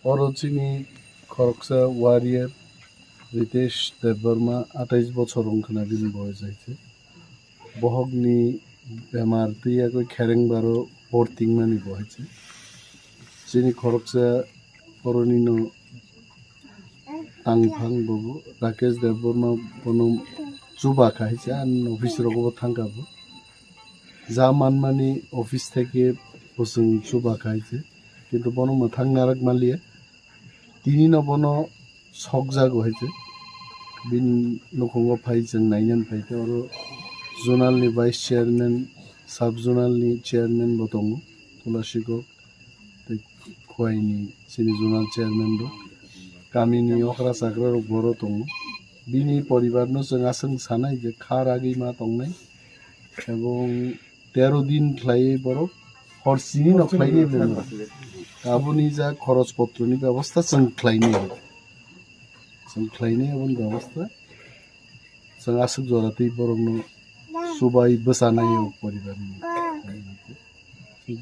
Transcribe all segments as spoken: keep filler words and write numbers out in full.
Oro chini khoroksa warrior Ritesh Debbarma, atais bochor wngkhana bini boyos hai se. Bohokni bemar twi yakwi khereng baro bor tingmani bo hai se. Chini khoroksa oronino tangphang bobo Rakesh Debbarma bono chuba kha hai se, ani office rogo bo thangkha bo. Ja manmani office theke bwswng chuba kha hai se, kintu bono mwthang narak manliya. Tini no bono sokjago hai se. Bini nukhungo phai chwng nainani phai khe oro zonal ni vice chairman, sub zonal ni chairman bo tongo, Tulasikok tei Khowai ni chini zonal chairman rok. Kami ni okra chakra rok bo oro tongo. Bini poribar no chwng aswk sanai je kha ragwi ma tongnai, ebong tero din khlaiwi borok hor sini no khlainai bo. Aboni ja khoros potro ni bebosta chwng khlainai, chwng khlainai aboni bebosta. Chwng aswk jora twi borok no chubai bwchanai o poribar ni.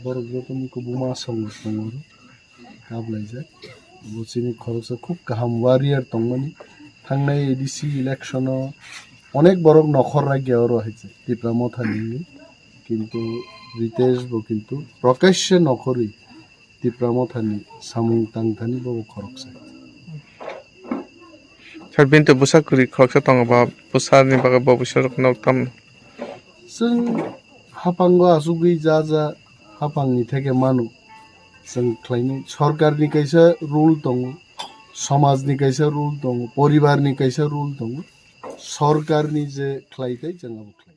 Borok joto ni kubuma song tongo. Kablaijak. Bo chini khoroksa khub kaham warrior tongmani. Thangnai A D C election o onek borok nokhor rakya oro hai se Tipra Motha ni wngwi. Kintu Ritesh bo kintu prokashe nokhorwi Tipra Motha ni samung tang thani bo khoroksa. Sir, bini to bwsa kwrwi khoroksa tongo ba, bwsa ni bagwi bo bwsa rok nok tam? Chwng haphango achugwi ja ja haphangni theke mano. Chwng khlainai, sorkarni kaisa rule tongo, somajni kaisa rule tongo, poribarni kaisa rule tongo. Sorkarni je khlai thai, chwng abo khlai.